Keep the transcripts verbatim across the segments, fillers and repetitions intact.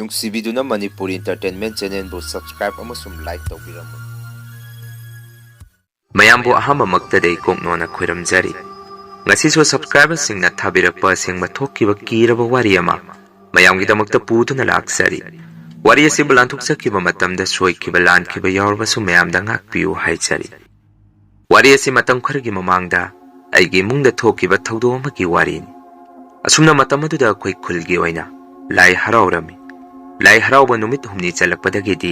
ꯅꯨꯡꯁꯤꯕꯤꯗꯨꯅ Manipuri Entertainment Channelꯕꯨ subscribe ꯑꯃꯁꯨꯡ like ꯇꯧꯕꯤꯔꯝꯃꯨ꯫ ꯃꯌꯥꯝꯕꯨ ꯑꯍꯥꯟꯕꯃꯛꯇꯗ ꯑꯩ ꯀꯣꯛꯅꯣꯅ ꯈꯣꯏꯔꯝꯖꯔꯤ꯫ ꯉꯁꯤꯁꯨ subscriberꯁꯤꯡꯅ ꯊꯥꯕꯤꯔꯛꯄ ꯑꯁꯦꯡꯕ ꯊꯣꯛꯈꯤꯕ ꯀꯤꯔꯕ ꯋꯥꯔꯤ ꯑꯃ ꯃꯌꯥꯝꯒꯤꯗꯃꯛꯇ ꯄꯨꯗꯨꯅ ꯂꯥꯛꯆꯔꯤ꯫ ꯋꯥꯔꯤ ꯑꯁꯤꯕꯨ ꯂꯥꯟꯊꯣꯛꯆꯈꯤꯕ ꯃꯇꯝꯗ ꯁꯣꯏꯈꯤꯕ ꯂꯥꯟꯈꯤꯕ ꯌꯥꯎꯔꯕꯁꯨ ꯃꯌꯥꯝꯗ ꯉꯥꯛꯄꯤꯌꯨ ꯍꯥꯏꯖꯔꯤ꯫ ꯋꯥꯔꯤ ꯑꯁꯤ ꯃꯇꯝ ꯈꯔꯒꯤ ꯃꯃꯥꯡꯗ ꯑꯩꯒꯤ ꯏꯃꯨꯡꯗ ꯊꯣꯛꯈꯤꯕ ꯊꯧꯗꯣꯛ ꯑꯃꯒꯤ ꯋꯥꯔꯤꯅꯤ꯫ ꯑꯁꯨꯝꯅ ꯃꯇꯝ ꯑꯗꯨꯗ ꯑꯩꯈꯣꯏ ꯈꯨꯜꯒꯤ ꯑꯣꯏꯅ ꯂꯥꯏ ꯍꯔꯥꯎꯔꯝꯃꯤ꯫ ꯂꯥꯏ ꯍꯔꯥꯎꯕ ꯅꯨꯃꯤꯠ ꯍꯨꯝꯅꯤ ꯆꯠꯂꯛꯄꯗꯒꯤꯗꯤ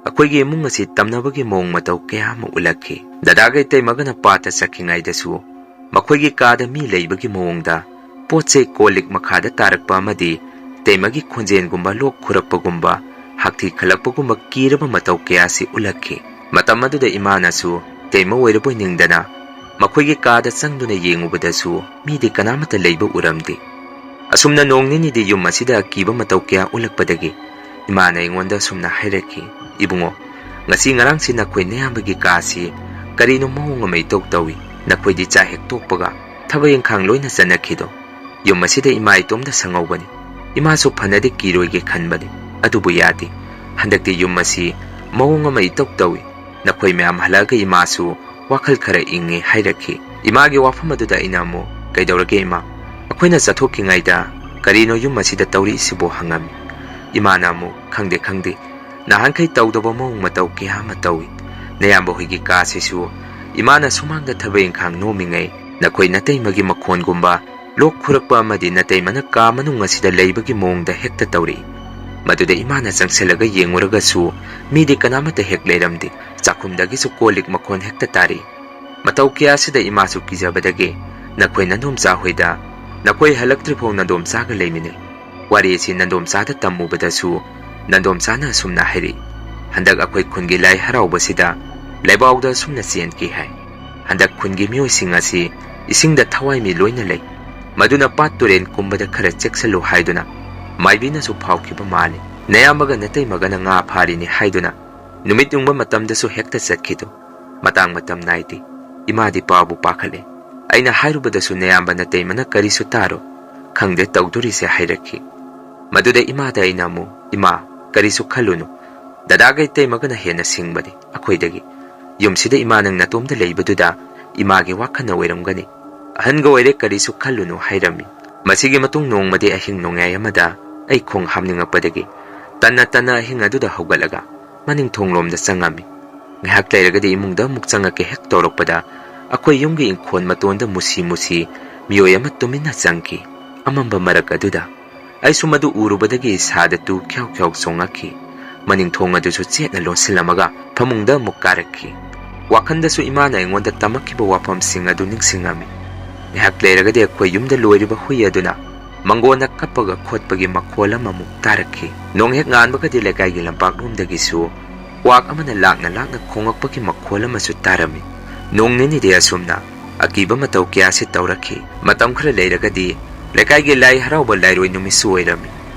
ꯑꯩꯈꯣꯏꯒꯤ ꯏꯃꯨꯡ ꯑꯁꯤ ꯇꯝꯅꯕꯒꯤ ꯃꯑꯣꯡ ꯃꯇꯧ ꯀꯌꯥ ꯑꯃ ꯎꯠꯂꯛꯈꯤ꯫ ꯗꯗꯥꯒ ꯏꯇꯩꯃꯒꯅ ꯄꯥꯠꯇ ꯆꯠꯈꯤꯉꯩꯗꯁꯨ ꯃꯈꯣꯏꯒꯤ ꯀꯥꯗ ꯃꯤ ꯂꯩꯕꯒꯤ ꯃꯑꯣꯡꯗ ꯄꯣꯠ ꯆꯩ ꯀꯣꯜ ꯂꯤꯛ ꯃꯈꯥꯗ ꯇꯥꯔꯛꯄ ꯑꯃꯗꯤ ꯏꯇꯩꯃꯒꯤ ꯈꯣꯟꯖꯦꯜꯒꯨꯝꯕ ꯂꯣꯛ ꯈꯨꯔꯛꯄꯒꯨꯝꯕ ꯍꯥꯛꯊꯤ ꯈꯜꯂꯛꯄꯒꯨꯝꯕ ꯀꯤꯔꯕ ꯃꯇꯧ ꯀꯌꯥꯁꯤ ꯎꯠꯂꯛꯈꯤ꯫ ꯃꯇꯝ ꯑꯗꯨꯗ ꯏꯃꯥꯅꯁꯨ ꯏꯇꯩꯃ ꯑꯣꯏꯔꯕꯣꯏ ꯅꯤꯡꯗꯅ ꯃꯈꯣꯏꯒꯤ ꯀꯥꯗ ꯆꯪꯗꯨꯅ ꯌꯦꯡꯉꯨꯕꯗꯁꯨ ꯃꯤꯗꯤ ꯀꯅꯥꯃꯠꯇ ꯂꯩꯕ ꯎꯔꯝꯗꯦ꯫ ꯑꯁꯨꯝꯅ ꯅꯣꯡ ꯅꯤꯅꯤꯗꯤ ꯌꯨꯝ ꯑꯁꯤꯗ ꯑꯀꯤꯕ ꯃꯇꯧ ꯀꯌꯥ ꯎꯠꯂꯛꯄꯗꯒꯤ ꯏꯃꯥꯅ ꯑꯩꯉꯣꯟꯗ ꯑꯁꯨꯝꯅ ꯍꯥꯏꯔꯛꯈꯤ, "ꯏꯕꯨꯡꯉꯣ, ꯉꯁꯤ ꯉꯔꯥꯡꯁꯤ ꯅꯈꯣꯏ ꯅꯌꯥꯝꯕꯒꯤ ꯀꯥꯁꯤ ꯀꯔꯤꯅꯣ ꯃꯑꯣꯡ ꯑꯃ ꯏꯇꯧ ꯇꯧꯏ꯫ ꯅꯈꯣꯏꯗꯤ ꯆꯥꯛ ꯍꯦꯛ ꯇꯣꯛꯄꯒ ꯊꯕꯛ ꯏꯪꯈꯥꯡ ꯂꯣꯏꯅ ꯆꯠꯅꯈꯤꯗꯣ? ꯌꯨꯝ ꯑꯁꯤꯗ ꯏꯃꯥ ꯏꯇꯣꯝꯗ ꯁꯪꯍꯧꯕꯅꯤ꯫ ꯏꯃꯥꯁꯨ ꯐꯅꯗꯤ ꯀꯤꯔꯣꯏꯒꯦ ꯈꯟꯕꯅꯤ, ꯑꯗꯨꯕꯨ ꯌꯥꯗꯦ꯫ ꯍꯟꯗꯛꯇꯤ ꯌꯨꯝ ꯑꯁꯤ ꯃꯑꯣꯡ ꯑꯃ ꯏꯇꯧ ꯇꯧꯏ꯫ ꯅꯈꯣꯏ ꯃꯌꯥꯝ ꯍꯜꯂꯛꯑꯒ ꯏꯃꯥꯁꯨ ꯋꯥꯈꯜ ꯈꯔ ꯏꯪꯉꯦ" ꯍꯥꯏꯔꯛꯈꯤ꯫ ꯏꯃꯥꯒꯤ ꯋꯥꯐꯝ ꯑꯗꯨꯗ ꯑꯩꯅ ꯑꯃꯨꯛ, "ꯀꯩꯗꯧꯔꯒꯦ ꯏꯃꯥ? ꯑꯩꯈꯣꯏꯅ ꯆꯠꯊꯣꯛꯈꯤꯉꯩꯗ ꯀꯔꯤꯅꯣ ꯌꯨꯝ ꯑꯁꯤꯗ ꯇꯧꯔꯛꯏꯁꯤꯕꯣ?" ꯍꯪꯉꯝꯃꯤ꯫ ꯏꯃꯥꯅ ꯑꯃꯨꯛ, "ꯈꯪꯗꯦ, ꯈꯪꯗꯦ, ꯅꯍꯥꯟꯈꯩ ꯇꯧꯗꯕ ꯃꯑꯣꯡ ꯃꯇꯧ ꯀꯌꯥ ꯑꯃ ꯇꯧꯏ꯫ ꯅꯌꯥꯝꯕ ꯍꯣꯏꯒꯤ ꯀꯥꯁꯤꯁꯨ ꯏꯃꯥꯅ ꯁꯨꯃꯥꯡꯗ ꯊꯕꯛ ꯏꯪꯈꯥꯡ ꯅꯣꯝꯃꯤꯉꯩ ꯅꯈꯣꯏ ꯅꯇꯩꯃꯒꯤ ꯃꯈꯣꯟꯒꯨꯝꯕ, ꯂꯣꯛ ꯈꯨꯔꯛꯄ ꯑꯃꯗꯤ ꯅꯇꯩꯃꯅ ꯀꯥ ꯃꯅꯨꯡ ꯑꯁꯤꯗ ꯂꯩꯕꯒꯤ ꯃꯑꯣꯡꯗ ꯍꯦꯛꯇ ꯇꯧꯔꯛꯏ꯫ ꯃꯗꯨꯗ ꯏꯃꯥꯅ ꯆꯪꯁꯤꯜꯂꯒ ꯌꯦꯡꯉꯨꯔꯒꯁꯨ ꯃꯤꯗꯤ ꯀꯅꯥꯃꯠꯇ ꯍꯦꯛ ꯂꯩꯔꯝꯗꯦ꯫ ꯆꯥꯛꯈꯨꯝꯗꯒꯤꯁꯨ ꯀꯣꯜ ꯂꯤꯛ ꯃꯈꯣꯟ ꯍꯦꯛꯇ ꯇꯥꯔꯛꯏ꯫ ꯃꯇꯧ ꯀꯌꯥꯁꯤꯗ ꯏꯃꯥꯁꯨ ꯀꯤꯖꯕꯗꯒꯤ ꯅꯈꯣꯏ ꯅꯗꯣꯝꯆꯥ ꯍꯣꯏꯗ ꯅꯈꯣꯏ ꯍꯜꯂꯛꯇ꯭ꯔꯤꯐꯥꯎ ꯅꯗꯣꯝꯆꯥꯒ ꯂꯩꯃꯤꯟꯅꯩ꯫ ꯋꯥꯔꯤ ꯑꯁꯤ ꯅꯗꯣꯝꯆꯥꯗ ꯇꯝꯃꯨꯕꯗꯁꯨ ꯅꯗꯣꯝꯆꯥꯅ ꯑꯁꯨꯝꯅ ꯍꯥꯏꯔꯛꯏ, ꯍꯟꯗꯛ ꯑꯩꯈꯣꯏ ꯈꯨꯟꯒꯤ ꯂꯥꯏ ꯍꯔꯥꯎꯕꯁꯤꯗ ꯂꯩꯕꯥꯎꯗ ꯑꯁꯨꯝꯅ ꯆꯦꯟꯈꯤ ꯍꯥꯏ꯫ ꯍꯟꯗꯛ ꯈꯨꯟꯒꯤ ꯃꯤꯑꯣꯏꯁꯤꯡ ꯑꯁꯤ ꯏꯁꯤꯡꯗ ꯊꯋꯥꯏ ꯃꯤ ꯂꯣꯏꯅ ꯂꯩ꯫ ꯃꯗꯨꯅ ꯄꯥꯠ ꯇꯨꯔꯦꯟ ꯀꯨꯝꯕꯗ ꯈꯔ ꯆꯦꯛꯁꯤꯜꯂꯨ ꯍꯥꯏꯗꯨꯅ ꯃꯥꯏꯕꯤꯅꯁꯨ ꯐꯥꯎꯈꯤꯕ ꯃꯥꯜꯂꯤ꯫ ꯅꯌꯥꯝꯕꯒ ꯅꯇꯩꯃꯒꯅ ꯉꯥ ꯐꯥꯔꯤꯅꯤ ꯍꯥꯏꯗꯨꯅ ꯅꯨꯃꯤꯠ ꯌꯨꯡꯕ ꯃꯇꯝꯗꯁꯨ ꯍꯦꯛꯇ ꯆꯠꯈꯤꯗꯨ꯫ ꯃꯇꯥꯡ ꯃꯇꯝ ꯅꯥꯏꯗꯦ꯫ ꯏꯃꯥꯗꯤ ꯄꯥꯕꯨ ꯄꯥꯈꯠꯂꯦ꯫ ꯑꯩꯅ ꯍꯥꯏꯔꯨꯕꯗꯁꯨ ꯅꯌꯥꯝꯕ ꯅꯇꯩꯃꯅ ꯀꯔꯤꯁꯨ ꯇꯥꯔꯣꯏ꯫ ꯈꯪꯗꯦ ꯇꯧꯗꯣꯔꯤꯁꯦ" ꯍꯥꯏꯔꯛꯈꯤ꯫ ꯃꯗꯨꯗ ꯏꯃꯥꯗ ꯑꯩꯅ ꯑꯃꯨꯛ, "ꯏꯃꯥ, ꯀꯔꯤꯁꯨ ꯈꯜꯂꯨꯅꯨ, ꯗꯗꯥꯒ ꯏꯇꯩꯃꯒꯅ ꯍꯦꯟꯅ ꯁꯤꯡꯕꯅꯤ ꯑꯩꯈꯣꯏꯗꯒꯤ꯫ ꯌꯨꯝꯁꯤꯗ ꯏꯃꯥ ꯅꯪ ꯅꯇꯣꯝꯗ ꯂꯩꯕꯗꯨꯗ ꯏꯃꯥꯒꯤ ꯋꯥꯈꯜꯅ ꯑꯣꯏꯔꯝꯒꯅꯤ꯫ ꯑꯍꯟꯒ ꯑꯣꯏꯔꯦ, ꯀꯔꯤꯁꯨ ꯈꯜꯂꯨꯅꯨ" ꯍꯥꯏꯔꯝꯃꯤ꯫ ꯃꯁꯤꯒꯤ ꯃꯇꯨꯡ ꯅꯣꯡꯃꯗꯤ ꯑꯍꯤꯡ ꯅꯣꯡꯌꯥꯏ ꯑꯃꯗ ꯑꯩ ꯈꯣꯡ ꯍꯥꯝꯅꯤꯡꯉꯛꯄꯗꯒꯤ ꯇꯟꯅ ꯇꯟꯅ ꯑꯍꯤꯡ ꯑꯗꯨꯗ ꯍꯧꯒꯠꯂꯒ ꯃꯅꯤꯡ ꯊꯣꯡꯂꯣꯝꯗ ꯆꯪꯉꯝꯃꯤ꯫ ꯉꯥꯏꯍꯥꯛ ꯂꯩꯔꯒꯗꯤ ꯏꯃꯨꯡꯗ ꯑꯃꯨꯛ ꯆꯪꯉꯛꯀꯦ ꯍꯦꯛ ꯇꯧꯔꯛꯄꯗ, ꯑꯩꯈꯣꯏ ꯌꯨꯝꯒꯤ ꯏꯪꯈꯣꯜ ꯃꯇꯣꯟꯗ ꯃꯨꯁꯤ ꯃꯨꯁꯤ ꯃꯤꯑꯣꯏ ꯑꯃ ꯇꯨꯃꯤꯟꯅ ꯆꯪꯈꯤ꯫ ꯑꯃꯝꯕ ꯃꯔꯛ ꯑꯗꯨꯗ ꯑꯩꯁꯨ ꯃꯗꯨ ꯎꯔꯨꯕꯗꯒꯤ ꯏꯁꯥꯗ ꯇꯨ ꯈ꯭ꯌꯥꯎ ꯈ꯭ꯌꯥꯎ ꯆꯣꯡꯉꯛꯈꯤ꯫ ꯃꯅꯤꯡ ꯊꯣꯡ ꯑꯗꯨꯁꯨ ꯆꯦꯠꯅ ꯂꯣꯟꯁꯤꯜꯂꯝꯃꯒ ꯐꯃꯨꯡꯗ ꯑꯃꯨꯛ ꯀꯥꯔꯛꯈꯤ꯫ ꯋꯥꯈꯜꯗꯁꯨ ꯏꯃꯥꯅ ꯑꯩꯉꯣꯟꯗ ꯇꯝꯃꯛꯈꯤꯕ ꯋꯥꯐꯝꯁꯤꯡ ꯑꯗꯨ ꯅꯤꯡꯁꯤꯡꯉꯝꯃꯤ꯫ ꯉꯥꯏꯍꯥꯛ ꯂꯩꯔꯒꯗꯤ ꯑꯩꯈꯣꯏ ꯌꯨꯝꯗ ꯂꯣꯏꯔꯤꯕ ꯍꯨꯏ ꯑꯗꯨꯅ ꯃꯪꯒꯣꯟꯅ ꯀꯞꯄꯒ ꯈꯣꯠꯄꯒꯤ ꯃꯈꯣꯜ ꯑꯃꯃꯨꯛ ꯇꯥꯔꯛꯈꯤ꯫ ꯅꯣꯡ ꯍꯦꯛ ꯉꯥꯟꯕꯒꯗꯤ ꯂꯩꯀꯥꯏꯒꯤ ꯂꯝꯄꯥꯛꯂꯣꯝꯗꯒꯤꯁꯨ ꯀ꯭ꯋꯥꯛ ꯑꯃꯅ ꯂꯥꯛꯅ ꯂꯥꯛꯅ ꯈꯣꯡꯉꯛꯄꯒꯤ ꯃꯈꯣꯜ ꯑꯃꯁꯨ ꯇꯥꯔꯝꯃꯤ꯫ ꯅꯣꯡ ꯅꯤꯅꯤꯗꯤ ꯑꯁꯨꯝꯅ ꯑꯀꯤꯕ ꯃꯇꯧ ꯀꯌꯥꯁꯤ ꯇꯧꯔꯛꯈꯤ꯫ ꯃꯇꯝ ꯈꯔ ꯂꯩꯔꯒꯗꯤ ꯂꯩꯀꯥꯏꯒꯤ ꯂꯥꯏ ꯍꯔꯥꯎꯕ ꯂꯥꯏꯔꯣꯏ ꯅꯨꯃꯤꯠꯁꯨ ꯑꯣꯏꯔꯝꯃꯤ꯫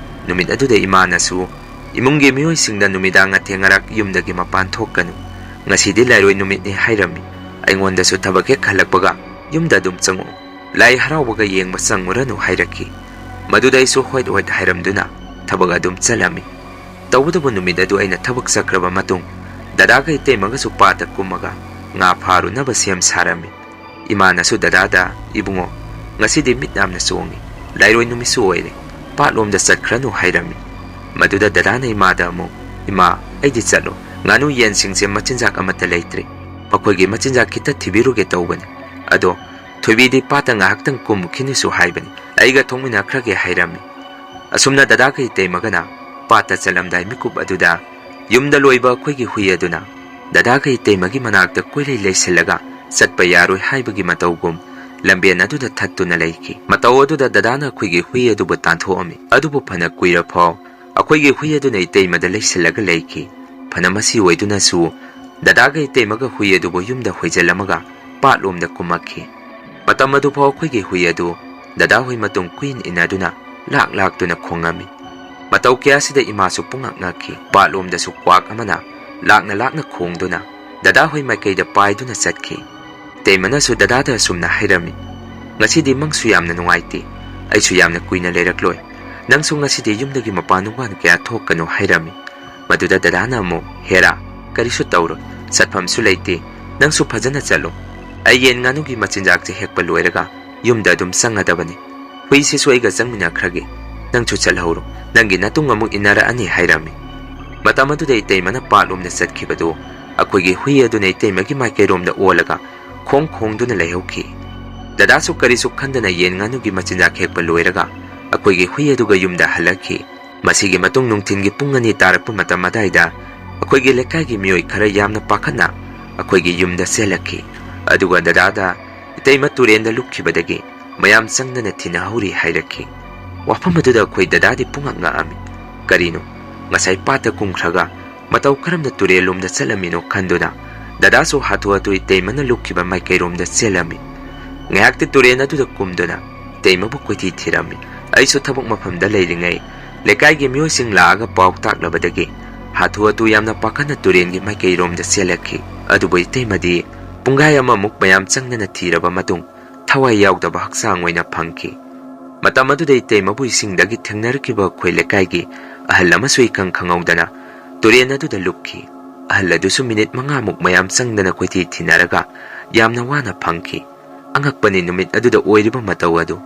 ꯅꯨꯃꯤꯠ ꯑꯗꯨꯗ ꯏꯃꯥꯅꯁꯨ ꯏꯃꯨꯡꯒꯤ ꯃꯤꯑꯣꯏꯁꯤꯡꯗ ꯅꯨꯃꯤꯗꯥꯡ ꯑꯊꯦꯡ ꯑꯔꯥꯛ ꯌꯨꯝꯗꯒꯤ ꯃꯄꯥꯟ ꯊꯣꯛꯀꯅꯨ, ꯉꯁꯤꯗꯤ ꯂꯥꯏꯔꯣꯏ ꯅꯨꯃꯤꯠꯅꯤ ꯍꯥꯏꯔꯝꯃꯤ꯫ ꯑꯩꯉꯣꯟꯗꯁꯨ ꯊꯕꯛ ꯍꯦꯛ ꯍꯜꯂꯛꯄꯒ ꯌꯨꯝꯗ ꯑꯗꯨꯝ ꯆꯪꯉꯛꯎ, ꯂꯥꯏ ꯍꯔꯥꯎꯕꯒ ꯌꯦꯡꯕ ꯆꯪꯉꯨꯔꯅꯨ ꯍꯥꯏꯔꯛꯈꯤ꯫ ꯃꯗꯨꯗ ꯑꯩꯁꯨ ꯍꯣꯏꯠ ꯍꯣꯏꯠ ꯍꯥꯏꯔꯝꯗꯨꯅ ꯊꯕꯛ ꯑꯗꯨꯝ ꯆꯠꯂꯝꯃꯤ꯫ ꯇꯧꯕꯇꯕꯨ ꯅꯨꯃꯤꯠ ꯑꯗꯨ ꯑꯩꯅ ꯊꯕꯛ ꯆꯠꯈ꯭ꯔꯕ ꯃꯇꯨꯡ ꯗꯗꯥꯒ ꯏꯇꯩꯃꯒꯁꯨ ꯄꯥꯠꯇ ꯀꯨꯝꯃꯒ ꯉꯥ ꯐꯥꯔꯨꯅꯕ ꯁꯦꯝ ꯁꯥꯔꯝꯃꯤ꯫ ꯏꯃꯥꯅꯁꯨ ꯗꯗꯥꯗ, "ꯏꯕꯨꯡꯉꯣ, ꯉꯁꯤꯗꯤ ꯃꯤꯠ ꯌꯥꯝꯅ ꯆꯣꯡꯉꯤ, ꯂꯥꯏꯔꯣꯏ ꯅꯨꯃꯤꯠꯁꯨ ꯑꯣꯏꯔꯦ, ꯄꯥꯠꯂꯣꯝꯗ ꯆꯠꯈ꯭ꯔꯅꯨ" ꯍꯥꯏꯔꯝꯃꯤ꯫ ꯃꯗꯨꯗ ꯗꯗꯥꯅ ꯏꯃꯥꯗ ꯑꯃꯨꯛ, "ꯏꯃꯥ, ꯑꯩꯗꯤ ꯆꯠꯂꯣ, ꯉꯥꯅꯨ ꯌꯦꯟꯁꯤꯡꯁꯦ ꯃꯆꯤꯟꯖꯥꯛ ꯑꯃꯠꯇ ꯂꯩꯇ꯭ꯔꯦ, ꯃꯈꯣꯏꯒꯤ ꯃꯆꯤꯟꯖꯥꯛ ꯈꯤꯇ ꯊꯤꯕꯤꯔꯨꯒꯦ ꯇꯧꯕꯅꯤ꯫ ꯑꯗꯣ ꯊꯣꯏꯕꯤꯗꯤ ꯄꯥꯠꯇ ꯉꯥꯏꯍꯥꯛꯇꯪ ꯀꯨꯝꯃꯨꯈꯤꯅꯨꯁꯨ ꯍꯥꯏꯕꯅꯤ, ꯑꯩꯒ ꯊꯣꯛꯃꯤꯟꯅꯈ꯭ꯔꯒꯦ" ꯍꯥꯏꯔꯝꯃꯤ꯫ ꯑꯁꯨꯝꯅ ꯗꯗꯥꯒ ꯏꯇꯩꯃꯒꯅ ꯄꯥꯠꯇ ꯆꯠꯂꯝꯗꯥꯏ ꯃꯤꯀꯨꯞ ꯑꯗꯨꯗ ꯌꯨꯝꯗ ꯂꯣꯏꯕ ꯑꯩꯈꯣꯏꯒꯤ ꯍꯨꯏ ꯑꯗꯨꯅ ꯗꯗꯥꯒ ꯏꯇꯩꯃꯒꯤ ꯃꯅꯥꯛꯇ ꯀꯣꯏꯂꯩ ꯂꯩꯁꯤꯜꯂꯒ ꯆꯠꯄ ꯌꯥꯔꯣꯏ ꯍꯥꯏꯕꯒꯤ ꯃꯇꯧꯒꯨꯝ ꯂꯝꯕꯦꯟ ꯑꯗꯨꯗ ꯊꯠꯇꯨꯅ ꯂꯩꯈꯤ꯫ ꯃꯇꯧ ꯑꯗꯨꯗ ꯗꯗꯥꯅ ꯑꯩꯈꯣꯏꯒꯤ ꯍꯨꯏ ꯑꯗꯨꯕꯨ ꯇꯥꯟꯊꯣꯛꯑꯝꯃꯤ꯫ ꯑꯗꯨꯕꯨ ꯐꯅ ꯀꯨꯏꯔ ꯐꯥꯎ ꯑꯩꯈꯣꯏꯒꯤ ꯍꯨꯏ ꯑꯗꯨꯅ ꯏꯇꯩꯃꯗ ꯂꯩꯁꯤꯜꯂꯒ ꯂꯩꯈꯤ꯫ ꯐꯅ ꯃꯁꯤ ꯑꯣꯏꯗꯨꯅꯁꯨ ꯗꯗꯥꯒ ꯏꯇꯩꯃꯒ ꯍꯨꯏ ꯑꯗꯨꯕꯨ ꯌꯨꯝꯗ ꯍꯣꯏꯖꯜꯂꯝꯃꯒ ꯄꯥꯠꯂꯣꯝꯗ ꯀꯨꯝꯃꯛꯈꯤ꯫ ꯃꯇꯝ ꯑꯗꯨꯐꯥꯎ ꯑꯩꯈꯣꯏꯒꯤ ꯍꯨꯏ ꯑꯗꯨ ꯗꯗꯥ ꯍꯣꯏ ꯃꯇꯨꯡ ꯀꯨꯏꯟ ꯏꯟꯅꯗꯨꯅ ꯂꯥꯛ ꯂꯥꯛꯇꯨꯅ ꯈꯣꯡꯉꯝꯃꯤ꯫ ꯃꯇꯧ ꯀꯌꯥꯁꯤꯗ ꯏꯃꯥꯁꯨ ꯄꯨꯡꯉꯛ ꯉꯛꯈꯤ꯫ ꯄꯥꯠꯂꯣꯝꯗꯁꯨ ꯀ꯭ꯋꯥꯛ ꯑꯃꯅ ꯂꯥꯛꯅ ꯂꯥꯛꯅ ꯈꯣꯡꯗꯨꯅ ꯗꯗꯥ ꯍꯣꯏ ꯃꯥꯏꯀꯩꯗ ꯄꯥꯏꯗꯨꯅ ꯆꯠꯈꯤ꯫ ꯏꯇꯩꯃꯅꯁꯨ ꯗꯗꯥꯗ ꯑꯁꯨꯝꯅ ꯍꯥꯏꯔꯝꯃꯤ, "ꯉꯁꯤꯗꯤ ꯃꯪꯁꯨ ꯌꯥꯝꯅ ꯅꯨꯡꯉꯥꯏꯇꯦ, ꯑꯩꯁꯨ ꯌꯥꯝꯅ ꯀꯨꯏꯅ ꯂꯩꯔꯛꯂꯣꯏ꯫ "ꯅꯪꯁꯨ ꯉꯁꯤꯗꯤ ꯌꯨꯝꯗꯒꯤ ꯃꯄꯥꯟ ꯅꯨꯡꯄꯥꯟ ꯀꯌꯥ ꯊꯣꯛꯀꯅꯨ" ꯍꯥꯏꯔꯝꯃꯤ꯫ ꯃꯗꯨꯗ ꯗꯗꯥꯅ ꯑꯃꯨꯛ, "ꯍꯦꯔꯥ, ꯀꯔꯤꯁꯨ ꯇꯧꯔꯣꯏ, ꯆꯠꯐꯝꯁꯨ ꯂꯩꯇꯦ, ꯅꯪꯁꯨ ꯐꯖꯅ ꯆꯠꯂꯣ꯫ ꯑꯩ ꯌꯦꯟ ꯉꯥꯅꯨꯒꯤ ꯃꯆꯤꯟꯖꯥꯛꯁꯦ ꯍꯦꯛꯄ ꯂꯣꯏꯔꯒ ꯌꯨꯝꯗ ꯑꯗꯨꯝ ꯆꯪꯉꯗꯕꯅꯤ꯫ ꯍꯨꯏꯁꯤꯁꯨ ꯑꯩꯒ ꯆꯪꯃꯤꯟꯅꯈ꯭ꯔꯒꯦ꯫ ꯅꯪꯁꯨ ꯆꯠꯍꯧꯔꯣ, ꯅꯪꯒꯤ ꯅꯇꯨꯡ ꯑꯃꯨꯛ ꯏꯟꯅꯔꯛꯑꯅꯤ" ꯍꯥꯏꯔꯝꯃꯤ꯫ ꯃꯇꯝ ꯑꯗꯨꯗ ꯏꯇꯩꯃꯅ ꯄꯥꯠꯂꯣꯝꯗ ꯆꯠꯈꯤꯕꯗꯨ ꯑꯩꯈꯣꯏꯒꯤ ꯍꯨꯏ ꯑꯗꯨꯅ ꯏꯇꯩꯃꯒꯤ ꯃꯥꯏꯀꯩꯔꯣꯝꯗ ꯑꯣꯜꯂꯒ ꯈꯣꯡ ꯈꯣꯡꯗꯨꯅ ꯂꯩꯍꯧꯈꯤ꯫ ꯗꯗꯥꯁꯨ ꯀꯔꯤꯁꯨ ꯈꯟꯗꯅ ꯌꯦꯟ ꯉꯥꯅꯨꯒꯤ ꯃꯆꯤꯟꯖꯥꯛ ꯍꯦꯛꯄ ꯂꯣꯏꯔꯒ ꯑꯩꯈꯣꯏꯒꯤ ꯍꯨꯏ ꯑꯗꯨꯒ ꯌꯨꯝꯗ ꯍꯜꯂꯛꯈꯤ꯫ ꯃꯁꯤꯒꯤ ꯃꯇꯨꯡ ꯅꯨꯡꯊꯤꯟꯒꯤ ꯄꯨꯡ ꯑꯅꯤ ꯇꯥꯔꯛꯄ ꯃꯇꯝ ꯑꯗꯥꯏꯗ ꯑꯩꯈꯣꯏꯒꯤ ꯂꯩꯀꯥꯏꯒꯤ ꯃꯤꯑꯣꯏ ꯈꯔ ꯌꯥꯝꯅ ꯄꯥꯈꯠꯅ ꯑꯩꯈꯣꯏꯒꯤ ꯌꯨꯝꯗ ꯆꯦꯜꯂꯛꯈꯤ꯫ ꯑꯗꯨꯒ ꯗꯗꯥꯗ ꯏꯇꯩꯃ ꯇꯨꯔꯦꯟꯗ ꯂꯨꯞꯈꯤꯕꯗꯒꯤ ꯃꯌꯥꯝ ꯆꯪꯗꯅ ꯊꯤꯅꯍꯧꯔꯤ ꯍꯥꯏꯔꯛꯈꯤ꯫ ꯋꯥꯐꯝ ꯑꯗꯨꯗ ꯑꯩꯈꯣꯏ ꯗꯗꯥꯗꯤ ꯄꯨꯡꯉꯛ ꯉꯛꯑꯝꯃꯤ꯫ ꯀꯔꯤꯅꯣ? ꯉꯁꯥꯏ ꯄꯥꯠꯇ ꯀꯨꯝꯈ꯭ꯔꯒ ꯃꯇꯧ ꯀꯔꯝꯅ ꯇꯨꯔꯦꯜꯂꯣꯝꯗ ꯆꯠꯂꯝꯃꯤꯅꯣ ꯈꯟꯗꯨꯅ ꯗꯗꯥꯁꯨ ꯍꯥꯊꯨ ꯍꯥꯊꯨ ꯏꯇꯩꯃꯅ ꯂꯨꯞꯈꯤꯕ ꯃꯥꯏꯀꯩꯔꯣꯝꯗ ꯆꯦꯜꯂꯝꯃꯤ꯫ ꯉꯥꯏꯍꯥꯛꯇꯤ ꯇꯨꯔꯦꯜ ꯑꯗꯨꯗ ꯀꯨꯝꯗꯨꯅ ꯏꯇꯩꯃꯕꯨ ꯀꯣꯏꯊꯤ ꯊꯤꯔꯝꯃꯤ꯫ ꯑꯩꯁꯨ ꯊꯕꯛ ꯃꯐꯝꯗ ꯂꯩꯔꯤꯉꯩ ꯂꯩꯀꯥꯏꯒꯤ ꯃꯤꯑꯣꯏꯁꯤꯡ ꯂꯥꯛꯑꯒ ꯄꯥꯎ ꯇꯥꯛꯂꯕꯗꯒꯤ ꯍꯥꯊꯨ ꯍꯥꯊꯨ ꯌꯥꯝꯅ ꯄꯥꯈꯠꯅ ꯇꯨꯔꯦꯜꯒꯤ ꯃꯥꯏꯀꯩꯔꯣꯝꯗ ꯆꯦꯜꯂꯛꯈꯤ꯫ ꯑꯗꯨꯕꯨ ꯏꯇꯩꯃꯗꯤ ꯄꯨꯡꯈꯥꯏ ꯑꯃꯃꯨꯛ ꯃꯌꯥꯝ ꯆꯪꯗꯅ ꯊꯤꯔꯕ ꯃꯇꯨꯡ ꯊꯋꯥꯏ ꯌꯥꯎꯗꯕ ꯍꯛꯆꯥꯡ ꯑꯣꯏꯅ ꯐꯪꯈꯤ꯫ ꯃꯇꯝ ꯑꯗꯨꯗ ꯏꯇꯩꯃꯕꯨ ꯏꯁꯤꯡꯗꯒꯤ ꯊꯦꯡꯅꯔꯛꯈꯤꯕ ꯑꯩꯈꯣꯏ ꯂꯩꯀꯥꯏꯒꯤ ꯑꯍꯜ ꯑꯃꯁꯨ ꯏꯈꯪ ꯈꯪꯍꯧꯗꯅ ꯇꯨꯔꯦꯜ ꯑꯗꯨꯗ ꯂꯨꯞꯈꯤ꯫ ꯑꯍꯜ ꯑꯗꯨꯁꯨ ꯃꯤꯅꯤꯠ ꯃꯉꯥꯃꯨꯛ ꯃꯌꯥꯝ ꯆꯪꯗꯅ ꯀꯣꯏꯊꯤ ꯊꯤꯅꯔꯒ ꯌꯥꯝꯅ ꯋꯥꯅ ꯐꯪꯈꯤ꯫ ꯑꯉꯛꯄꯅꯤ, ꯅꯨꯃꯤꯠ ꯑꯗꯨꯗ ꯑꯣꯏꯔꯤꯕ ꯃꯇꯧ ꯑꯗꯨ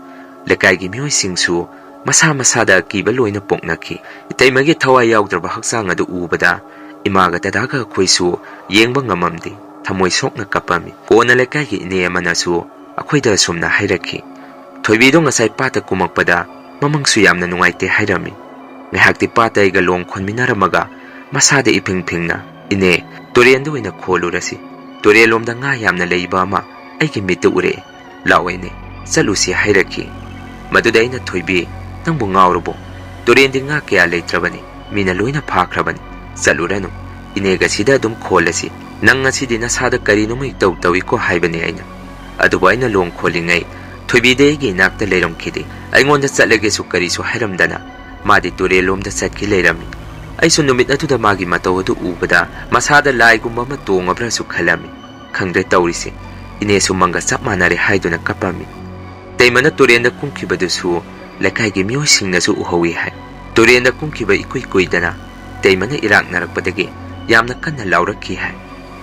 ꯂꯩꯀꯥꯏꯒꯤ ꯃꯤꯑꯣꯏꯁꯤꯡꯁꯨ ꯃꯁꯥ ꯃꯁꯥꯗ ꯑꯀꯤꯕ ꯂꯣꯏꯅ ꯄꯣꯛꯅꯈꯤ꯫ ꯏꯇꯩꯃꯒꯤ ꯊꯋꯥꯏ ꯌꯥꯎꯗ꯭ꯔꯕ ꯍꯛꯆꯥꯡ ꯑꯗꯨ ꯎꯕꯗ ꯏꯃꯥꯒ ꯗꯗꯥꯒ ꯑꯩꯈꯣꯏꯁꯨ ꯌꯦꯡꯕ ꯉꯝꯃꯝꯗꯦ꯫ ꯊꯃꯣꯏ ꯁꯣꯛꯅ ꯀꯞꯄꯝꯃꯤ꯫ ꯀꯣꯟꯅ ꯂꯩꯀꯥꯏꯒꯤ ꯏꯅꯦ ꯑꯃꯅꯁꯨ ꯑꯩꯈꯣꯏꯗ ꯑꯁꯨꯝꯅ ꯍꯥꯏꯔꯛꯈꯤ, "ꯊꯣꯏꯕꯤꯗꯣ ꯉꯁꯥꯏ ꯄꯥꯠꯇ ꯀꯨꯝꯃꯛꯄꯗ ꯃꯃꯪꯁꯨ ꯌꯥꯝꯅ ꯅꯨꯡꯉꯥꯏꯇꯦ ꯍꯥꯏꯔꯝꯃꯤ꯫ ꯉꯥꯏꯍꯥꯛꯇꯤ ꯄꯥꯠꯇ ꯑꯩꯒ ꯂꯣꯡ ꯈꯣꯟꯃꯤꯟꯅꯔꯝꯃꯒ ꯃꯁꯥꯗ ꯏꯐꯤꯡ ꯐꯤꯡꯅ, 'ꯏꯅꯦ, ꯇꯨꯔꯦꯟꯗ ꯑꯣꯏꯅ ꯈꯣꯜꯂꯨꯔꯁꯤ꯫ ꯇꯨꯔꯦꯜꯂꯣꯝꯗ ꯉꯥ ꯌꯥꯝꯅ ꯂꯩꯕ ꯑꯃ ꯑꯩꯒꯤ ꯃꯤꯠꯇ ꯎꯔꯛꯑꯦ꯫ ꯂꯥꯛꯑꯣ ꯏꯅꯦ, ꯆꯠꯂꯨꯁꯤ' ꯍꯥꯏꯔꯛꯈꯤ꯫ ꯃꯗꯨꯗ ꯑꯩꯅ, "ꯊꯣꯏꯕꯤ, ꯅꯪꯕꯨ ꯉꯥꯎꯔꯕꯣ? ꯇꯨꯔꯦꯟꯗꯤ ꯉꯥ ꯀꯌꯥ ꯂꯩꯇ꯭ꯔꯕꯅꯤ, ꯃꯤꯅ ꯂꯣꯏꯅ ꯐꯥꯈ꯭ꯔꯕꯅꯤ꯫ ꯆꯠꯂꯨꯔꯅꯨ, ꯏꯅꯦꯒ ꯁꯤꯗ ꯑꯗꯨꯝ ꯈꯣꯜꯂꯁꯤ꯫ ꯅꯪ ꯉꯁꯤꯗꯤ ꯅꯁꯥꯗ ꯀꯔꯤꯅꯣꯃ ꯏꯇꯧ ꯇꯧꯏꯀꯣ" ꯍꯥꯏꯕꯅꯤ ꯑꯩꯅ꯫ ꯑꯗꯨꯕꯨ ꯑꯩꯅ ꯂꯣꯡ ꯈꯣꯜꯂꯤꯉꯩ ꯊꯣꯏꯕꯤꯗꯤ ꯑꯩꯒꯤ ꯏꯅꯥꯛꯇ ꯂꯩꯔꯝꯈꯤꯗꯦ꯫ ꯑꯩꯉꯣꯟꯗ ꯆꯠꯂꯒꯦꯁꯨ ꯀꯔꯤꯁꯨ ꯍꯥꯏꯔꯝꯗꯅ ꯃꯥꯗꯤ ꯇꯨꯔꯦꯜꯂꯣꯝꯗ ꯆꯠꯈꯤ ꯂꯩꯔꯝꯃꯤ꯫ ꯑꯩꯁꯨ ꯅꯨꯃꯤꯠ ꯑꯗꯨꯗ ꯃꯥꯒꯤ ꯃꯇꯧ ꯑꯗꯨ ꯎꯕꯗ ꯃꯁꯥꯗ ꯂꯥꯏꯒꯨꯝꯕ ꯑꯃ ꯇꯣꯡꯉꯕ꯭ꯔꯥꯁꯨ ꯈꯜꯂꯝꯃꯤ꯫ ꯈꯪꯗ꯭ꯔꯦ ꯇꯧꯔꯤꯁꯦ, ꯏꯅꯦꯁꯨ ꯃꯪꯒ ꯆꯞ ꯃꯥꯟꯅꯔꯦ ꯍꯥꯏꯗꯨꯅ ꯀꯞꯄꯝꯃꯤ꯫ ꯏꯇꯩꯃꯅ ꯇꯨꯔꯦꯟꯗ ꯀꯨꯝꯈꯤꯕꯗꯨꯁꯨ ꯂꯩꯀꯥꯏꯒꯤ ꯃꯤꯑꯣꯏꯁꯤꯡꯅꯁꯨ ꯎꯍꯧꯏ ꯍꯥꯏ꯫ ꯇꯨꯔꯦꯟꯗ ꯀꯨꯝꯈꯤꯕ ꯏꯀꯨꯏ ꯀꯨꯏꯗꯅ ꯏꯇꯩꯃꯅ ꯏꯔꯥꯛꯅꯔꯛꯄꯗꯒꯤ ꯌꯥꯝꯅ ꯀꯟꯅ ꯂꯥꯎꯔꯛꯈꯤ ꯍꯥꯏ꯫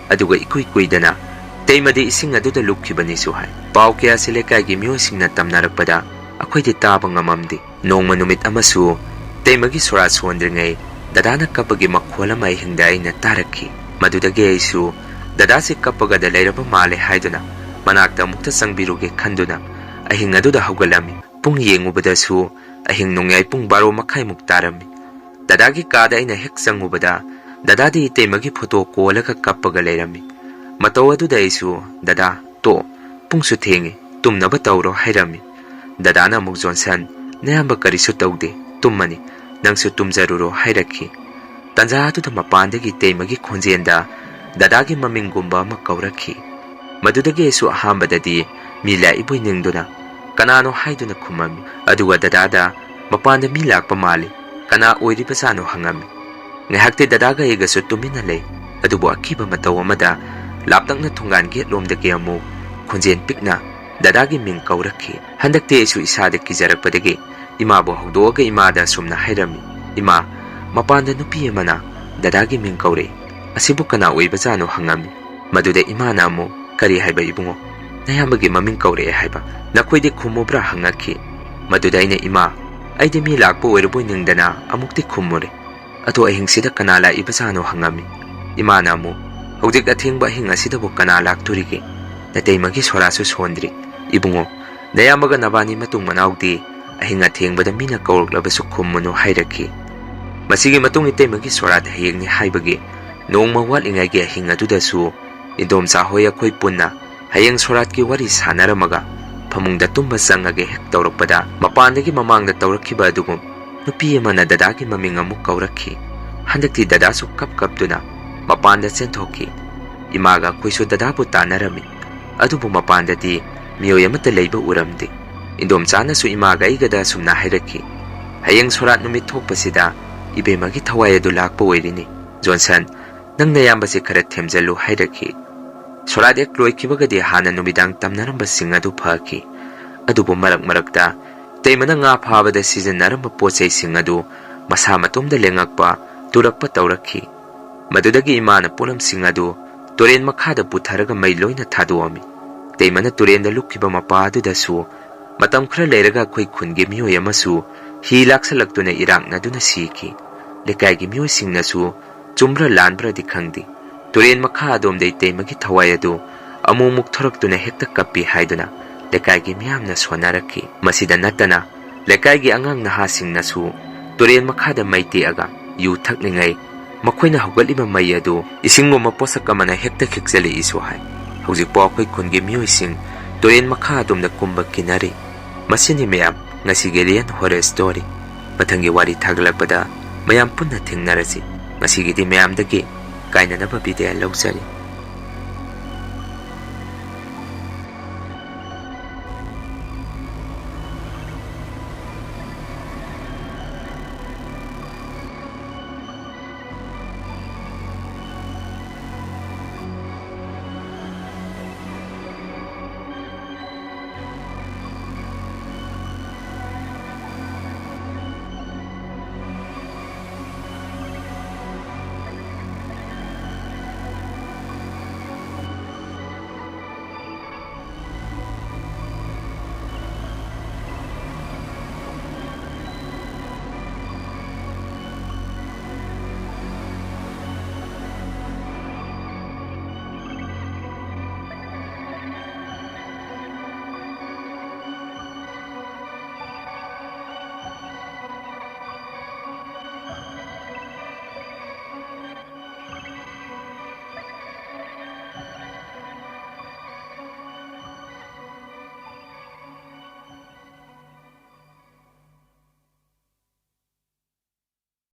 ꯑꯗꯨꯒ ꯏꯀꯨꯏ ꯀꯨꯏꯗꯅ ꯏꯇꯩꯃꯗꯤ ꯏꯁꯤꯡ ꯑꯗꯨꯗ ꯂꯨꯞꯈꯤꯕꯅꯤꯁꯨ ꯍꯥꯏ꯫ ꯄꯥꯎ ꯀꯌꯥꯁꯤ ꯂꯩꯀꯥꯏꯒꯤ ꯃꯤꯑꯣꯏꯁꯤꯡꯅ ꯇꯝꯅꯔꯛꯄꯗ ꯑꯩꯈꯣꯏꯗꯤ ꯇꯥꯕ ꯉꯝꯃꯝꯗꯦ꯫ ꯅꯣꯡꯃ ꯅꯨꯃꯤꯠ ꯑꯃꯁꯨ ꯏꯇꯩꯃꯒꯤ ꯁꯣꯔꯥꯠ ꯁꯣꯟꯗ꯭ꯔꯤꯉꯩ ꯗꯗꯥꯅ ꯀꯞꯄꯒꯤ ꯃꯈꯣꯜ ꯑꯃ ꯑꯍꯤꯡꯗ ꯑꯩꯅ ꯇꯥꯔꯛꯈꯤ꯫ ꯃꯗꯨꯗꯒꯤ ꯑꯩꯁꯨ ꯗꯗꯥꯁꯤ ꯀꯞꯄꯒꯗ ꯂꯩꯔꯕ ꯃꯥꯜꯂꯦ ꯍꯥꯏꯗꯨꯅ ꯃꯅꯥꯛꯇ ꯑꯃꯨꯛꯇ ꯆꯪꯕꯤꯔꯨꯒꯦ ꯈꯟꯗꯨꯅ ꯑꯍꯤꯡ ꯑꯗꯨꯗ ꯍꯧꯒꯠꯂꯝꯃꯤ꯫ ꯄꯨꯡ ꯌꯦꯡꯉꯨꯕꯗꯁꯨ ꯑꯍꯤꯡ ꯅꯣꯡꯌꯥꯏ ꯄꯨꯡ ꯕꯥꯔꯣ ꯃꯈꯥꯏꯃꯨꯛ ꯇꯥꯔꯝꯃꯤ꯫ ꯗꯗꯥꯒꯤ ꯀꯥꯗ ꯑꯩꯅ ꯍꯦꯛ ꯆꯪꯉꯨꯕꯗ ꯗꯗꯥꯗꯤ ꯏꯇꯩꯃꯒꯤ ꯐꯣꯇꯣ ꯀꯣꯜꯂꯒ ꯀꯞꯄꯒ ꯂꯩꯔꯝꯃꯤ꯫ ꯃꯇꯧ ꯑꯗꯨꯗ ꯑꯩꯁꯨ, "ꯗꯗꯥ, ꯇꯣꯛꯑꯣ, ꯄꯨꯡꯁꯨ ꯊꯦꯡꯉꯤ, ꯇꯨꯝꯅꯕ ꯇꯧꯔꯣ" ꯍꯥꯏꯔꯝꯃꯤ꯫ ꯗꯗꯥꯅ ꯑꯃꯨꯛ, "ꯖꯣꯟꯁꯟ, ꯅꯌꯥꯝꯕ ꯀꯔꯤꯁꯨ ꯇꯧꯗꯦ, ꯇꯨꯝꯃꯅꯤ, ꯅꯪꯁꯨ ꯇꯨꯝꯖꯔꯨꯔꯣ" ꯍꯥꯏꯔꯛꯈꯤ꯫ ꯇꯟꯖꯥ ꯑꯗꯨꯗ ꯃꯄꯥꯟꯗꯒꯤ ꯏꯇꯩꯃꯒꯤ ꯈꯣꯟꯖꯦꯜꯗ ꯗꯗꯥꯒꯤ ꯃꯃꯤꯡꯒꯨꯝꯕ ꯑꯃ ꯀꯧꯔꯛꯈꯤ꯫ ꯃꯗꯨꯗꯒꯤ ꯑꯩꯁꯨ ꯑꯍꯥꯟꯕꯗꯗꯤ ꯃꯤ ꯂꯥꯛꯏꯕꯣꯏ ꯅꯤꯡꯗꯨꯅ "ꯀꯅꯥꯅꯣ?" ꯍꯥꯏꯗꯨꯅ ꯈꯨꯝꯃꯝꯃꯤ꯫ ꯑꯗꯨꯒ ꯗꯗꯥꯗ "ꯃꯄꯥꯟꯗ ꯃꯤ ꯂꯥꯛꯄ ꯃꯥꯜꯂꯤ, ꯀꯅꯥ ꯑꯣꯏꯔꯤꯕꯖꯥꯠꯅꯣ?" ꯍꯪꯉꯝꯃꯤ꯫ ꯉꯥꯏꯍꯥꯛꯇꯤ ꯗꯗꯥꯒ ꯑꯩꯒꯁꯨ ꯇꯨꯃꯤꯟꯅ ꯂꯩ꯫ ꯑꯗꯨꯕꯨ ꯑꯀꯤꯕ ꯃꯇꯧ ꯑꯃꯗ ꯂꯥꯞꯇꯛꯅ ꯊꯣꯡꯒꯥꯟ ꯒꯦꯠ ꯂꯣꯝꯗꯒꯤ ꯑꯃꯨꯛ ꯈꯣꯟꯖꯦꯜ ꯄꯤꯛꯅ ꯗꯗꯥꯒꯤ ꯃꯤꯡ ꯀꯧꯔꯛꯈꯤ꯫ ꯍꯟꯗꯛꯇꯤ ꯑꯩꯁꯨ ꯏꯁꯥꯗ ꯀꯤꯖꯔꯛꯄꯗꯒꯤ ꯏꯃꯥꯕꯨ ꯍꯧꯗꯣꯛꯑꯒ ꯏꯃꯥꯗ ꯑꯁꯨꯝꯅ ꯍꯥꯏꯔꯝꯃꯤ, "ꯏꯃꯥ, ꯃꯄꯥꯟꯗ ꯅꯨꯄꯤ ꯑꯃꯅ ꯗꯗꯥꯒꯤ ꯃꯤꯡ ꯀꯧꯔꯛꯏ꯫ ꯑꯁꯤꯕꯨ ꯀꯅꯥ ꯑꯣꯏꯕꯖꯥꯠꯅꯣ?" ꯍꯪꯉꯝꯃꯤ꯫ ꯃꯗꯨꯗ ꯏꯃꯥꯅ ꯑꯃꯨꯛ, "ꯀꯔꯤ ꯍꯥꯏꯕ ꯏꯕꯨꯡꯉꯣ? ꯅꯌꯥꯝꯕꯒꯤ ꯃꯃꯤꯡ ꯀꯧꯔꯛꯑꯦ ꯍꯥꯏꯕ, ꯅꯈꯣꯏꯗꯤ ꯈꯨꯝꯃꯨꯕ꯭ꯔꯥ?" ꯍꯪꯉꯛꯈꯤ꯫ ꯃꯗꯨꯗ ꯑꯩꯅ, "ꯏꯃꯥ, ꯑꯩꯗꯤ ꯃꯤ ꯂꯥꯛꯄ ꯑꯣꯏꯔꯕꯣꯏ ꯅꯤꯡꯗꯅ ꯑꯃꯨꯛꯇꯤ ꯈꯨꯝꯃꯨꯔꯦ꯫ ꯑꯗꯣ ꯑꯍꯤꯡꯁꯤꯗ ꯀꯅꯥ ꯂꯥꯛꯏꯕꯖꯥꯠꯅꯣ?" ꯍꯪꯉꯝꯃꯤ꯫ ꯏꯃꯥꯅ ꯑꯃꯨꯛ, "ꯍꯧꯖꯤꯛ ꯑꯊꯦꯡꯕ ꯑꯍꯤꯡ ꯑꯁꯤꯗꯕꯨ ꯀꯅꯥ ꯂꯥꯛꯇꯣꯔꯤꯒꯦ? ꯅꯇꯩꯃꯒꯤ ꯁꯣꯔꯥꯠꯁꯨ ꯁꯣꯟꯗ꯭ꯔꯤ꯫ ꯏꯕꯨꯡꯉꯣ, ꯅꯌꯥꯝꯕꯒ ꯅꯕꯥꯅꯤ ꯃꯇꯨꯡ ꯃꯅꯥꯎꯗꯤ ꯑꯍꯤꯡ ꯑꯊꯦꯡꯕꯗ ꯃꯤꯅ ꯀꯧꯔꯛꯂꯕꯁꯨ ꯈꯨꯝꯃꯨꯅꯨ" ꯍꯥꯏꯔꯛꯈꯤ꯫ ꯃꯁꯤꯒꯤ ꯃꯇꯨꯡ ꯏꯇꯩꯃꯒꯤ ꯁꯣꯔꯥꯠ ꯍꯌꯦꯡꯅꯤ ꯍꯥꯏꯕꯒꯤ ꯅꯣꯡꯃ ꯋꯥꯠꯂꯤꯉꯩꯒꯤ ꯑꯍꯤꯡ ꯑꯗꯨꯗꯁꯨ ꯏꯟꯗꯣꯝꯆꯥ ꯍꯣꯏ ꯑꯩꯈꯣꯏ ꯄꯨꯟꯅ ꯍꯌꯦꯡ ꯁꯣꯔꯥꯠꯀꯤ ꯋꯥꯔꯤ ꯁꯥꯟꯅꯔꯝꯃꯒ ꯐꯃꯨꯡꯗ ꯇꯨꯝꯕ ꯆꯪꯉꯒꯦ ꯍꯦꯛ ꯇꯧꯔꯛꯄꯗ, ꯃꯄꯥꯟꯗꯒꯤ ꯃꯃꯥꯡꯗ ꯇꯧꯔꯛꯈꯤꯕ ꯑꯗꯨꯒꯨꯝ ꯅꯨꯄꯤ ꯑꯃꯅ ꯗꯗꯥꯒꯤ ꯃꯃꯤꯡ ꯑꯃꯨꯛ ꯀꯧꯔꯛꯈꯤ꯫ ꯍꯟꯗꯛꯇꯤ ꯗꯗꯥꯁꯨ ꯀꯞ ꯀꯞꯇꯨꯅ ꯃꯄꯥꯟꯗ ꯆꯦꯟꯊꯣꯛꯈꯤ꯫ ꯏꯃꯥꯒ ꯑꯩꯈꯣꯏꯁꯨ ꯗꯗꯥꯕꯨ ꯇꯥꯟꯅꯔꯝꯃꯤ꯫ ꯑꯗꯨꯕꯨ ꯃꯄꯥꯟꯗꯗꯤ ꯃꯤꯑꯣꯏ ꯑꯃꯠꯇ ꯂꯩꯕ ꯎꯔꯝꯗꯦ꯫ ꯏꯟꯗꯣꯝꯆꯥꯅꯁꯨ ꯏꯃꯥꯒ ꯑꯩꯒꯗ ꯑꯁꯨꯝꯅ ꯍꯥꯏꯔꯛꯈꯤ, "ꯍꯌꯦꯡ ꯁꯣꯔꯥꯠ ꯅꯨꯃꯤꯠ ꯊꯣꯛꯄꯁꯤꯗ ꯏꯕꯦꯝꯃꯒꯤ ꯊꯋꯥꯏ ꯑꯗꯨ ꯂꯥꯛꯄ ꯑꯣꯏꯔꯤꯅꯤ꯫ ꯖꯣꯟꯁꯟ, ꯅꯪ ꯅꯌꯥꯝꯕꯁꯦ ꯈꯔ ꯊꯦꯝꯖꯜꯂꯨ" ꯍꯥꯏꯔꯛꯈꯤ꯫ ꯁꯣꯔꯥꯠ ꯍꯦꯛ ꯂꯣꯏꯈꯤꯕꯒꯗꯤ ꯍꯥꯟꯅ ꯅꯨꯃꯤꯗꯥꯡ ꯇꯝꯅꯔꯝꯕꯁꯤꯡ ꯑꯗꯨ ꯐꯈꯤ꯫ ꯑꯗꯨꯕꯨ ꯃꯔꯛ ꯃꯔꯛꯇ ꯏꯇꯩꯃꯅ ꯉꯥ ꯐꯥꯕꯗ ꯁꯤꯖꯤꯟꯅꯔꯝꯕ ꯄꯣꯠ ꯆꯩꯁꯤꯡ ꯑꯗꯨ ꯃꯁꯥ ꯃꯇꯣꯝꯗ ꯂꯦꯡꯉꯛꯄ, ꯇꯨꯔꯛꯄ ꯇꯧꯔꯛꯈꯤ꯫ ꯃꯗꯨꯗꯒꯤ ꯏꯃꯥꯅ ꯄꯣꯠꯂꯝꯁꯤꯡ ꯑꯗꯨ ꯇꯨꯔꯦꯟ ꯃꯈꯥꯗ ꯄꯨꯊꯔꯒ ꯃꯩ ꯂꯣꯏꯅ ꯊꯥꯗꯣꯛꯑꯝꯃꯤ꯫ ꯏꯇꯩꯃꯅ ꯇꯨꯔꯦꯟꯗ ꯂꯨꯞꯈꯤꯕ ꯃꯄꯥ ꯑꯗꯨꯗꯁꯨ ꯃꯇꯝ ꯈꯔ ꯂꯩꯔꯒ ꯑꯩꯈꯣꯏ ꯈꯨꯟꯒꯤ ꯃꯤꯑꯣꯏ ꯑꯃꯁꯨ ꯍꯤ ꯂꯥꯛꯁꯜꯂꯛꯇꯨꯅ ꯏꯔꯥꯛꯅꯗꯨꯅ ꯁꯤꯈꯤ꯫ ꯂꯩꯀꯥꯏꯒꯤ ꯃꯤꯑꯣꯏꯁꯤꯡꯅꯁꯨ ꯆꯨꯝꯕ꯭ꯔꯥ ꯂꯥꯟꯕ꯭ꯔꯥꯗꯤ ꯈꯪꯗꯦ, ꯇꯨꯔꯦꯟ ꯃꯈꯥ ꯑꯗꯣꯝꯗ ꯏꯇꯩꯃꯒꯤ ꯊꯋꯥꯏ ꯑꯗꯨ ꯑꯃꯨꯛ ꯑꯃꯨꯛ ꯊꯣꯔꯛꯇꯨꯅ ꯍꯦꯛꯇ ꯀꯞꯄꯤ ꯍꯥꯏꯗꯨꯅ ꯂꯩꯀꯥꯏꯒꯤ ꯃꯤꯌꯥꯝꯅ ꯁꯣꯟꯅꯔꯛꯈꯤ꯫ ꯃꯁꯤꯗ ꯅꯠꯇꯅ ꯂꯩꯀꯥꯏꯒꯤ ꯑꯉꯥꯡ ꯅꯍꯥꯁꯤꯡꯅꯁꯨ ꯇꯨꯔꯦꯟ ꯃꯈꯥꯗ ꯃꯩ ꯇꯦꯛꯑꯒ ꯌꯨ ꯊꯛꯂꯤꯉꯩ ꯃꯈꯣꯏꯅ ꯍꯧꯒꯠꯂꯤꯕ ꯃꯩ ꯑꯗꯨ ꯏꯁꯤꯡꯒꯨꯝꯕ ꯄꯣꯠꯁꯛ ꯑꯃꯅ ꯍꯦꯛꯇ ꯈꯤꯛꯆꯜꯂꯛꯏꯁꯨ ꯍꯥꯏ꯫ ꯍꯧꯖꯤꯛꯐꯥꯎ ꯑꯩꯈꯣꯏ ꯈꯨꯟꯒꯤ ꯃꯤꯑꯣꯏꯁꯤꯡ ꯇꯨꯔꯦꯟ ꯃꯈꯥ ꯑꯗꯣꯝꯗ ꯀꯨꯝꯕ ꯀꯤꯅꯔꯤ꯫ ꯃꯁꯤꯅꯤ ꯃꯌꯥꯝ ꯉꯁꯤꯒꯤ Real Horror Story꯫ ꯃꯊꯪꯒꯤ ꯋꯥꯔꯤ ꯊꯥꯒꯠꯂꯛꯄꯗ ꯃꯌꯥꯝ ꯄꯨꯟꯅ ꯊꯦꯡꯅꯔꯁꯤ꯫ ꯉꯁꯤꯒꯤꯗꯤ ꯃꯌꯥꯝꯗꯒꯤ ꯀꯥꯏꯅꯅꯕ ꯕꯤꯗꯥꯏ ꯂꯧꯖꯔꯤ꯫